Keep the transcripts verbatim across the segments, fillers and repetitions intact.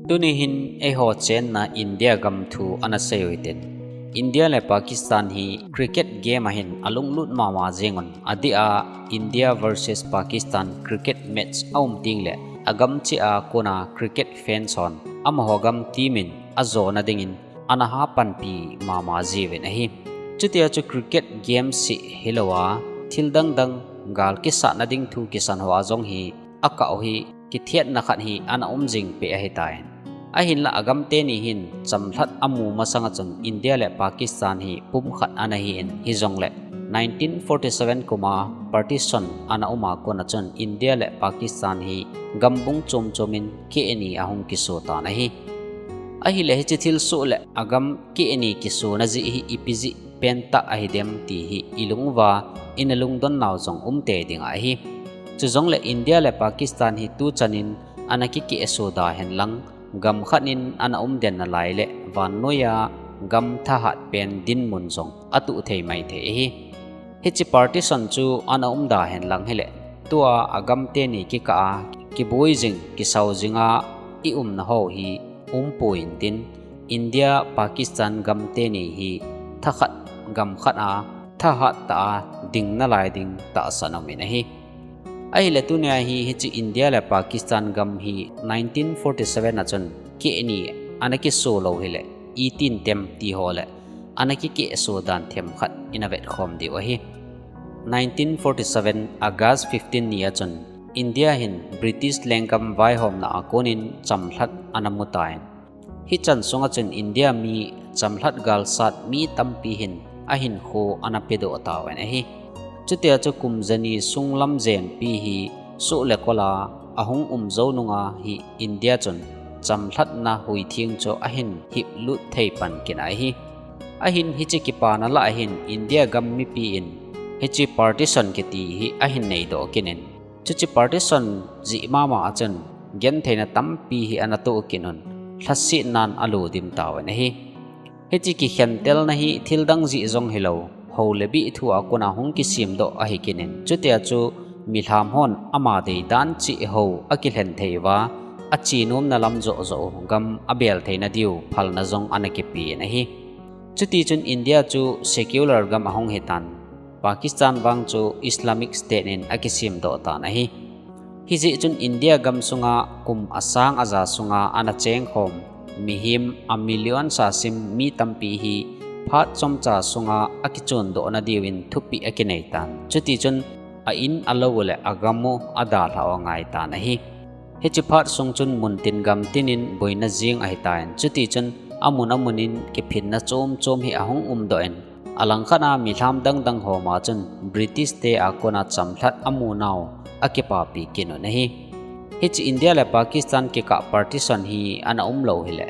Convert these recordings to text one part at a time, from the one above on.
Tuni hin eiho chenna India gam thu ana sei u hitin. India le Pakistan hi cricket game a hin alunglut mama jing un, adeh a India versus Pakistan cricket match aum teng le agam cheh a kona cricket fans hon amaho gam team in ajona dingin ana ha panpi mama jiuvin ahi. Chutia chu cricket game seh hilou a, thil dang dang gal kisatna ding thu kisan ho a jong hi akah u hi kithiatna khat hi ana um jing peh ahitan. Ahinla agam teni hin chamlhat amu masanga chun India le Pakistan hi pumkhat ana hi in, hijongle nineteen forty seven kum a partition ana um a kona chun India le Pakistan hi gambung chom chom in keh ni ahung kiso tan ahi. Ahile hiche thilsoh le agam keh ni kisona jeh hi ipi jeh pentah ahidem ti hi ilung uva ina lungdon nau jong um tei ding ahi. Chujongle India le Pakistan hi tuchan in ana kikeh so da hen lang, gam khat in ana um den nalai le vannoi a gam thahat pen dinmun jong atuh thei mai thei ahi. Hiche partition chu ana um da hen lang hile, tua agam teni kikah a kiboi jing, kisao jing a iumna ho hi umpon tin, India, Pakistan gam teni hi thakhat gam khat a thahat tah a ding nalai ding tahsan um in ahi. Ahile tunia hi hiche India le Pakistan gam hi nineteen forty seven a chun keh ni ana kiso lou hile, itin tem ti ho le ana kikeh so dan themkhat ina vetkhom diu ahi. Nineteen forty seven August fifteen ni a chun India hin British lenggam vaihomna a konin chamlhat ana mutan. Hichan sunga chun India mi chamlhat galsat mi tampi hin ahinkho ana pedoh tauvin ahi. Chutia chu kum jani sung lam jenpi hi soh le kol a ahung um jou nunga hi India chun chamlhatna huitheng chu ahin hiplut thei pan kit ahi. Ahin hiche kipana lah ahin India gam mipi in hiche partition kiti hi ahin neidoh kit in, chuche partition jeh mama a chun gentheina tampi hi ana toh kit un, lhasetnan alo dim tauvin ahi. Hiche kikhentelna hi thil dang jeh jong hilou, hou le bih thu a kona hung kisemdoh ahi kit in, chutia chu milham hon ama deidan cheh hou akilhen thei uva, achenomna lam joh joh gam abel theina diu phalna jong ana kipen ahi. Chutichun India chu secular gam ahung hitan, Pakistan vang chu Islamic State in akisemdoh tan ahi. Hijeh chun India gam sunga kum asang aja sunga ana chengkhom mihem a million sa sim mi tampi hi phat chomcha sunga akichondohna diuvin thupeh akineitan. Chutichun a in alou u le agam u adalhah u angaitan ahi. Hiche phat sung chun muntin gamtin in boina jeng ahitan. Chutichun amun amun in kiphinna chom chom hi ahung umdoh in, alangkhat a milham dang dang homa chun British te a kona chamlhat amunau akipapi kit un ahi. Hiche India le Pakistan kikah partition hi ana umlou hile,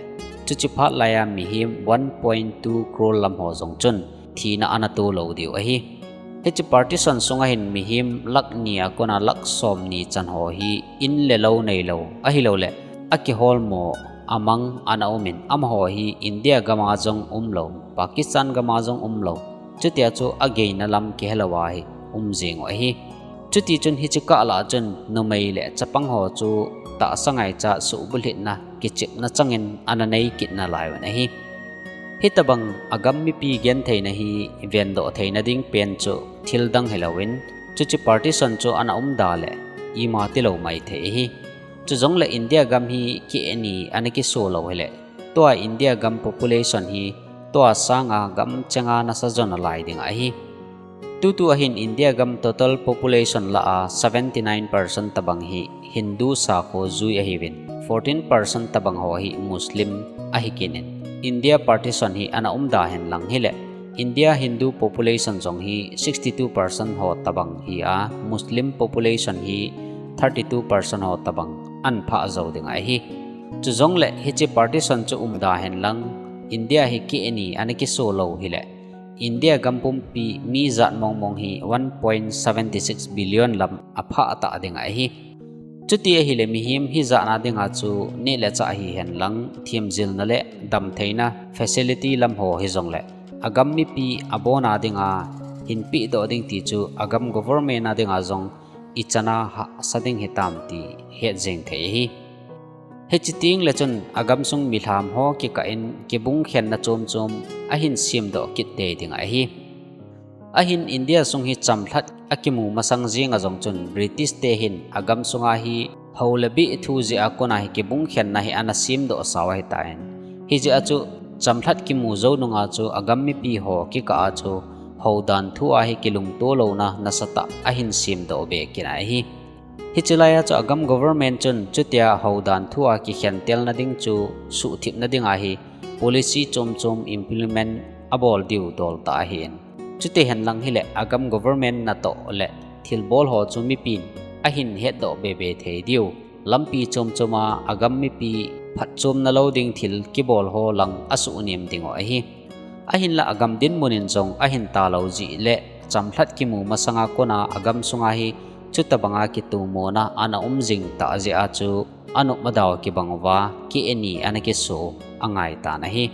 chuche phat laiya mihem one point two crore lam ho jong chun thina ana tolou diu ahi. Hiche partition sunga hin mihem lakh ni a kona lakh somni chan ho hi in le lou neilou, ahilouleh akiholmo amang ana umin, amaho hi India gama jong umlou, Pakistan gama jong umlou, chutia chu ageina lam kihelou a hi um jeng u ahi. Chutichun hiche kah lah chun numei le chapang ho chu tahsa ngaicha suhbulhitna kichepna changin ana nei kit nalaiyun ahi. Hitobang agam mipi gentheina hi vendoh theina ding pen chu thil dang hilouvin, chuche partition chu ana umda le ima tilou maithei ahi. Chujongle India gam hi keh ni ana kiso lou hile, tua India gam population hi tua sanga gam chenga nasa jo nalai ding ahi. Tutu ahin India gam total population lah a seventy nine percent tobang hi Hindu sakho jui ahiuvin, fourteen percent tobang ho hi Muslim ahi kit in, India partition hi ana umda hen lang hile, India Hindu population jong hi sixty two percent ho tobang hi a, Muslim population hi thirty two percent ho tobang ana phah jou ding ahi. Chujongle hiche partition chu umda hen lang, India hi keh ni ana kiso lou hile, India gam pumpi mi jat mong mong hi one point seventy six billion lam aphah tah ding ahi. Chuti ahile mihem hijatna dinga chu neh le chah hihen lang, themjilna le damtheina facility lam ho hijongle, agam mipi abona dinga hinpehdoh ding ti chu agam government a dinga jong ichan a hahsa ding hitam ti hetjeng thei ahi. Hichi tengle chun agamsung milham ho kikah in kibung khenna chom chom ahin semdoh kit tei ding ahi. Ahin India sung hi chamlhat akimu masang jenga jong chun British te hin agamsunga hi hou le beh thu jeh a kona hi kibung khenna hi ana semdoh sau ahitan. Hijeh a chu chamlhat kimu jou nunga chu agam mipi ho kikah a chu houdan thu a hi kilungto louna nasatah ahin semdoh be kit ahi. Hichi laia chu agam government chun chutia houdan thu a kikhentelna ding chu suhthipna dinga hi policy chom chom implement abol diu dol tah ahin. Chuti henlang hile agam government natoh le thilbol ho chu mipin ahin hetdoh be be thei diu. Lampi chom choma agam mipi phatchomna lou ding thil kibol ho lang asuhnem dingu ahi. Ahinla agam dinmun in jong ahin talou jeh le chamlhat kimu masanga kona agamsunga hi chutabanga kitumona ana um jing tah jeh a chu anop madau kibang uva keh ni ana kiso angai tan ahi.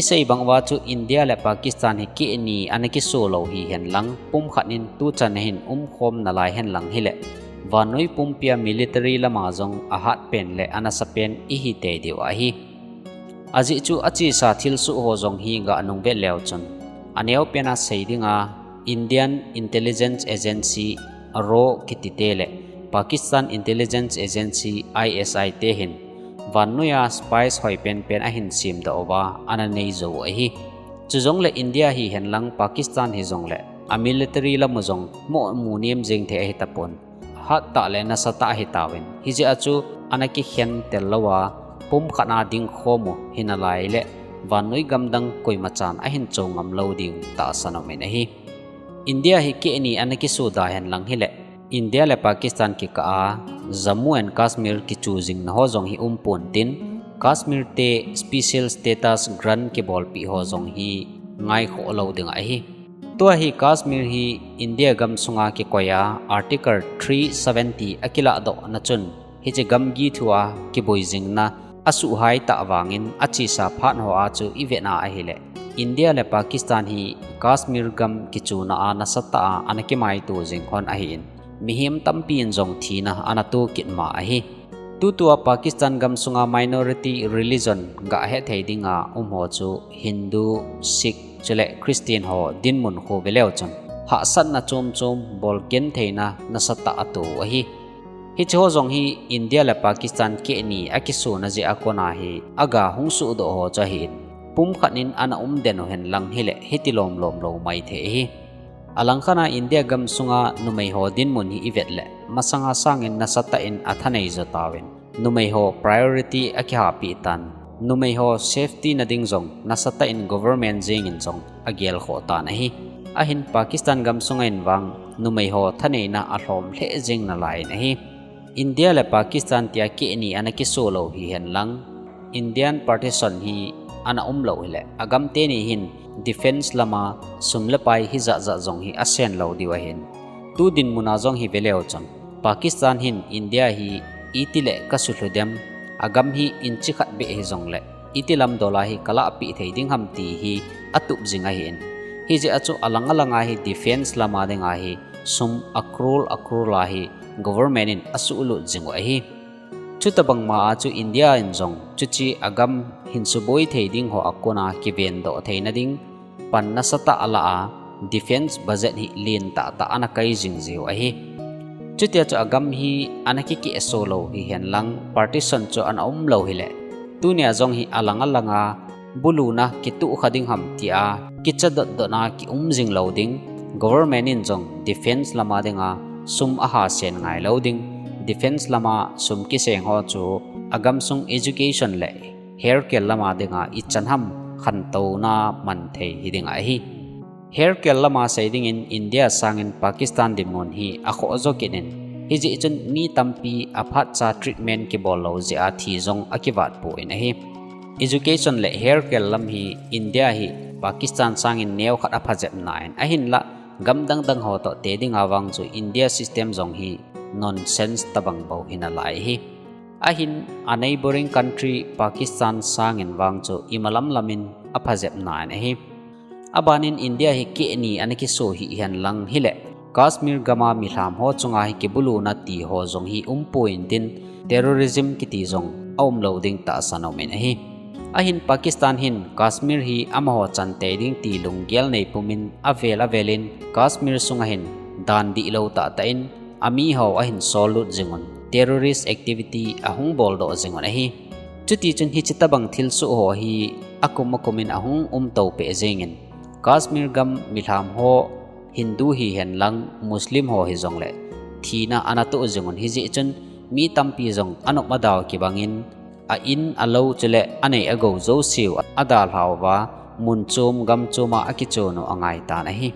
Isei bang uva chu India le Pakistan hi keh ni ana kiso lou hihen lang pumkhat in tuchan ahin umkhom nalai henlang hile vannoi pumpia military lama jong ahatpen le anasapen ihi tei diu ahi. Ajeh chu achesa thilsoh ho jong hi ganung vet leu chun, aneopen a sei dinga Indian Intelligence Agency, RAW kiti te le Pakistan Intelligence Agency, ISI te hin vannoiya spies hoipen pen ahin semdoh uva ana nei jou u ahi. Chujongle India hihen lang Pakistan hijongle amilitary lamu jong momu nem jeng thei ahitapon, hattah le nasatah ahitauvin, hijeh a chu ana kikhentel louva pumkhat a dingkhom u hinalai le vannoi gamdang koimachan ahin cho ngam lou diu tahsan umin ahi. India hi keh ni ana kiso da henlang hile India le Pakistan kikah a Jammu and Kashmir kichu jingna ho jong hi umpon tin, Kashmir te special status grant kibolpeh ho jong hi ngaikhoh lou ding ahi. Tua hi Kashmir hi India gamsunga kikoi a Article three seventy akilahdohna chun hiche gamgi thua kiboi jingna asuhhai tah vangin achesa phat hoa chu ivetna ahile India le Pakistan hi Kashmir gam kichuna a nasatah a ana kimaito jing hon ahin, mihem tampi in jong thina ana to kit ma ahi. Tutua Pakistan gamsunga minority religion gahethei dinga um ho chu Hindu, Sikh chule Christian ho dinmun khu veleu chun hahsatna chom chom bolgentheina nasatah ato u ahi. Hiche ho jong hi India le Pakistan keh ni akisona jeh a kona hi aga hung sohdoh ho chu ahin, pumkhat in ana umden u henlang hile hiti lomlom lou maithei ahi. Alangkhat a India gamsunga numei ho dinmun hi ivet le masanga sangin nasatah in athanei jo tauvin, numei ho priority akihahpeh tan, numei ho safety na ding jong nasatah in government jengin jong agelkhoh tan ahi. Ahin Pakistan gamsunga in vang numei ho thaneina alhom lheh jeng nalai in ahi. India le Pakistan tia keh ni ana kiso lou hihen lang, Indian partition hi ana umlou hile agam teni hin defence lama sum le pai hijat jat jong hi asen lou diu ahin, tu dinmuna jong hi veleu chun Pakistan hin India hi itile kasulhu dem, agam hi inch khat beh hijongle iti lamdola hi kalahpeh thei ding ham ti hi atup jing ahin, hijeh a chu alang alanga hi defence lama dinga hi sum a crore a crore a hi government in asuhlut jing u ahi. Chutabangma a chu India in jong chuche agam hinsuboi thei ding ho a kona kivendoh theina ding pan nasatah alah a, defence budget hi lentah tah ana kai jing jiu ahi. Chutia chu agam hi ana kikehso lou hihen lang partition chu ana umlou hile, tunia jong hi alang alanga buluna kitohkha ding ham tia kicha dotdot a kium jing lou ding, government in jong defence lama dinga sum ahahsen ngailou ding, defence lama sum kiseng ho chu agamsung education le healthcare lama dinga ichan ham khantouna manthei hiding ahi. Healthcare lama sei dingin India sangin Pakistan dinmun hi akhoh jo kit in, hijeh chun mi tampi aphatcha treatment kibol lou jeh a thi jong akivatpoi in ahi. Education le healthcare lam hi India hi Pakistan sangin neokhat aphajepna in, ahinla gam dangdang ho toh te dinga vang chu India system jong hi nonsense tobang bou hinalai ahi. Ahin a neighboring country Pakistan sangin vang chu imalam lamin aphajepna in ahi. Abanin India hi keh ni ana kiso hihen lang hile, Kashmir gama milham ho chunga hi kibuluna ti ho jong hi umpon tin, terrorism kiti jong aumlou ding tahsan aumin ahi. Ahin Pakistan hin Kashmir hi amaho chantei ding ti lunggel neipumin avel avelin Kashmir sunga hin dan dihlou tahtah in amiho ahin sollut jingun terrorist activity ahung boldoh jingun ahi. Chutichun hiche tobang thilsoh ho hi akum akumin ahung umto peh jengin Kashmir gam milham ho Hindu hihen lang Muslim ho hijongle thina anatoh jingun hijeh chun mi tampi jong anop adau kibangin a in alou chule anei agou jouseu adalhauva mun chom gam choma akichonu angaitan ahi.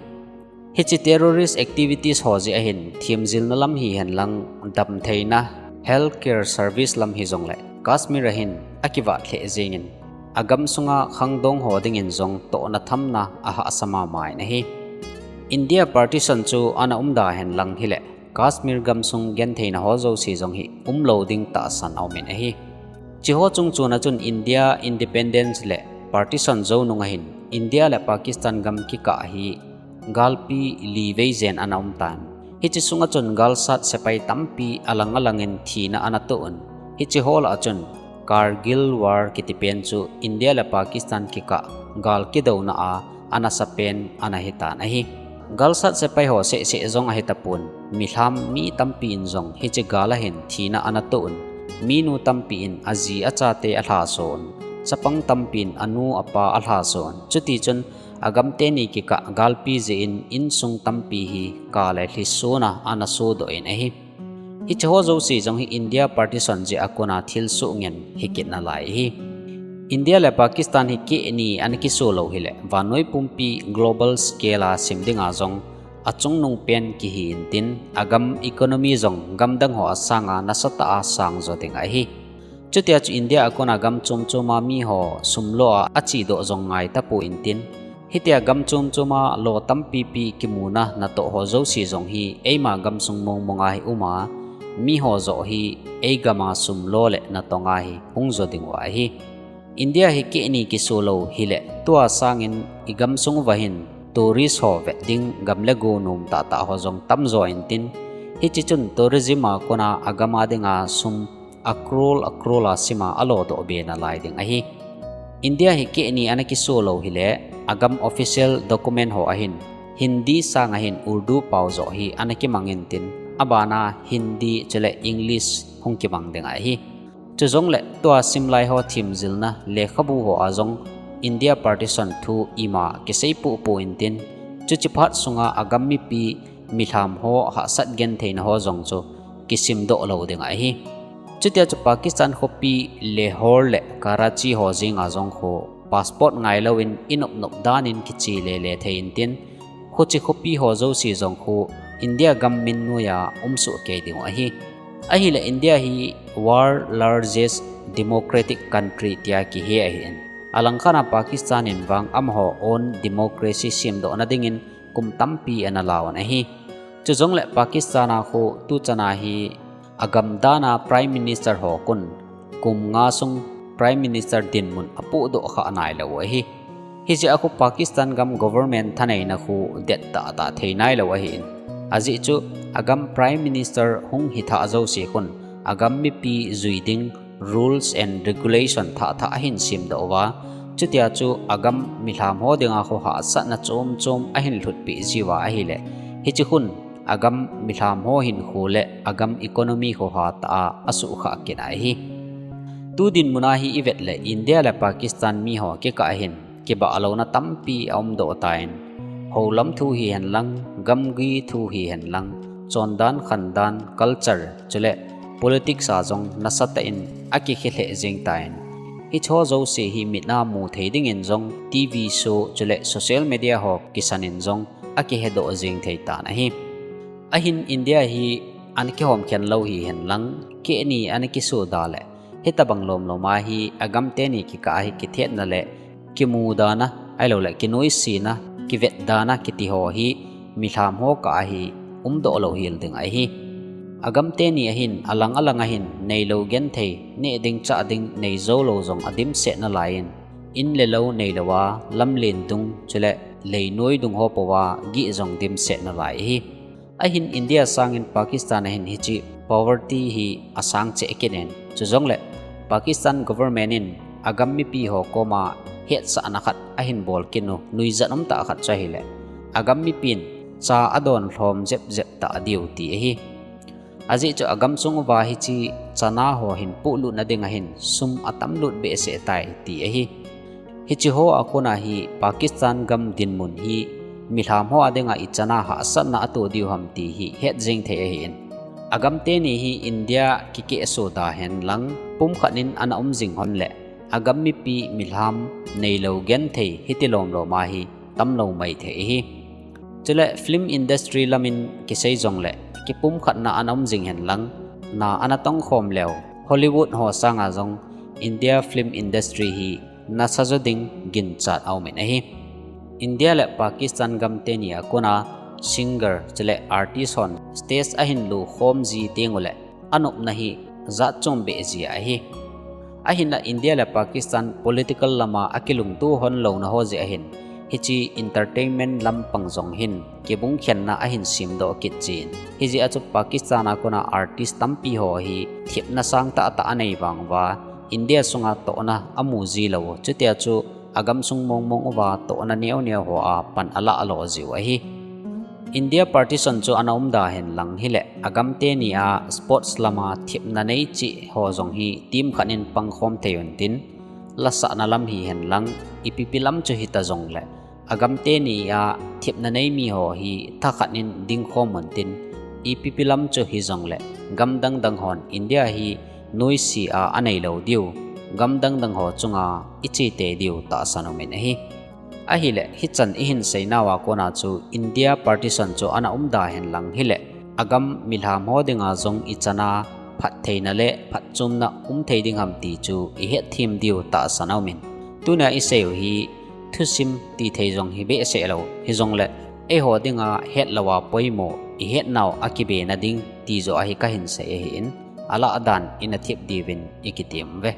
Hiche terrorist activities ho jeh ahin themjilna lam hihen lang damtheina healthcare service lam hijongle Kashmir ahin akivat lheh jengin agamsunga khangdong ho dingin jong tohna thamna ahahsa mama in ahi. India partition chu ana umda henlang hile Kashmir gamsung gentheina ho jouse jong hi umlou ding tahsan aumin ahi. Hicheho chungchona chun India independence le partition jou nunga hin India le Pakistan gam kikah hi galpi li vei jen ana umtan. Hiche sunga chun galsat sepai tampi alang alangin thina anatoh un. Hicheho lah a chun Kargil War kitipen chu India le Pakistan kikah gal kidouna a anasapen anahitan ahi. Galsat sepai ho sehseh jong ahitapon, milham mi tampi in jong hiche gal ahin thina anatoh un. Minu tampi in aji achate alhaso un. Chapang tampi in anu apa alhaso un. Chutichun agam teni kikah galpi jeh in insung tampi hi kale lhisona anasodoh in ahi. Hicheho jouse jong hi India partition jeh a kona thilsoh ngen hikit nalai ahi. India le Pakistan hi kehni ana kiso lou hile vannoi pumpi global scale a sim dinga jong achungnung pen kihi intin agam economy jong gamdang ho asanga nasatah a sangjo ding ahi. Chutia chu India a kona gam chomchoma miho sumlo a achedoh jong ngaitapon tin, hitia gam chomchoma lo tampipi kimuna natoh ho jouse jong hi eima gamsung mongmonga hi uma, miho joh hi eigama sumlo le natonga hi hungjo dingu ahi. India hi kehni kiso lou hile tua sangin igamsung uva hin tourist ho vet ding gam le go nom tahtah ho jong tamjo intin, hiche chun tourism a kona agama dinga sum a crore a crore a sima alodoh be nalai ding ahi. India hi kehni ana kiso lou hile agam official document ho ahin Hindi sanga hin Urdu pao joh hi ana kimang intin, abana Hindi chule English hung kimang ding ahi. Chujongle tua simlai ho themjilna lekhabu ho a jong India partition thu ima kisei pohpoh intin, chuche phat sunga agam mipi milham ho hahsat gentheina ho jong chu kisimdoh lou ding ahi. Chutia chu Pakistan khopi Lahore le Karachi ho jenga jong khu passport ngailouvin inopnop danin kiche lele thei intin, khuche khopi ho jouse jong khu India gam min noiya umsoh kei dingu ahi. Ahile India hi world largest democratic country tia kihe ahin, alangkhat a Pakistan in vang amaho own democracy semdohna dingin kum tampi ana lauvin ahi. Chujongle Pakistan a khu tuchana hi agam dana Prime Minister ho khun kum nga sung Prime Minister dinmun apohdoh kha nailou u ahi. Hijeh a khu Pakistan gam government thaneina khu dettah tah thei nailou ahin, ajeh chu agam Prime Minister hung hithah jouse khun agam mipi jui ding rules and regulation thahthah ahin semdoh uva, chutia chu agam milham ho dinga khu hahsatna chomchom ahin lhutpeh jiuva ahile, hiche khun agam milham ho hinkho le agam economy khu hatah a asuhkhah kit ahi. Tu dinmuna hi ivet le India le Pakistan miho kikah hin kibahlouna tampi aumdoh tan, houlam thu hihen lang, gamgi thu hihen lang, chondan khandan, culture chule politics a jong nasatah in akikhe lheh jeng tan, hicheho jouse hi mit a mu thei dingin jong TV show chule social media ho kisan in jong akihedoh jeng thei tan ahi. Ahin India hi ana kihomkhen lou hihen lang, kehni ana kisoda le hitobang lomlom a hi agam teni kikah a hi kithetna le kimudana ahiloule kinoisena, kivetdana kiti ho hi milham ho kah a hi umdoh louhel ding ahi. Agam teni ahin alang alang ahin neilou genthei, neh ding chah ding neijoulou jong adimset nalaiyin, in le lou neilouva lamlen dung chule leinoi dung ho pouva gih jong dimset nalai ahi. Ahin India sangin Pakistan a hin hiche poverty hi asang cheh kit in, chujongle Pakistan government in agam mipi ho koma hetsahna khat ahin bol kit u, nuijat umtah khat chu ahile, agam mipin cha adon lhom jep jep ta diu ti ahi. Ajeh chu agam sung uva hiche chana ho hin polut na ding ahin sum atam lut behseh tai ti ahi. Hiche ho a kona hi Pakistan gam dinmun hi milham ho a dinga ichan a hahsatna ato diu ham ti hi het jing thei ahin. Agam teni hi India kikehso da hen lang pumkhat in ana um jing hon le, agam mipi milham neilou genthei hiti lomlom a hi tamlou mai thei ahi. Chule film industry lamin kisei jongle, kipumkhatna ana um jing hen lang, na ana tongkhom leu, Hollywood ho sanga jong India film industry hi nasa jo ding ginchat aumin ahi. India le Pakistan gam teni a kona singer chule artist hon stage ahin lukhom ji tengule, anopna hi jat chom behseh ahi. Ahinla India le Pakistan political lama akilungto hon louna ho jeh ahin, hiche entertainment lampang jong hin kibungkhenna ahin semdoh kit jin. Hijeh a chu Pakistan a kona artist tampi ho hi thepna sangtah tah anei vang uva, India sunga tohna amu ji lou u, chutia chu agam sung mongmong uva tohna neoneo ho a pan alah lo jiu ahi. India partition chu ana umda hen lang hile, agam teni a sports lama thepna nei cheh ho jong hi team khat in pangkhom thei untin, lasahna lam hihen lang, ipipi lam chu hita jongle, agam teni a thepna nei mi ho hi thakhat in dingkhom untin, ipipi lam chu hijongle, gam dangdang hon India hi noise a anei lou diu, gam dangdang ho chunga ichete diu tahsan umin ahi. Ahile, hichan ihin seinauva kona chu India partition chu ana umda hen lang hile, agam milham ho dinga jong ichan a phattheina le phatchomna um thei ding ham ti chu ihetthem diu tahsan aumin. Tunia iseiu hi thusim tithei jong hi behseh lou, hijongle, eiho dinga hetlouva poimo ihetnau akibena ding ti joh ahi kahin sei ahin, alah dan ina thep diuvin ikitem uve.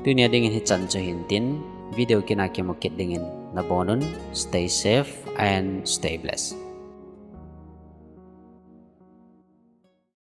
Tunia dingin hichan chu hintin, video kit a kimu kit dingin nabonun, stay safe and stay blessed.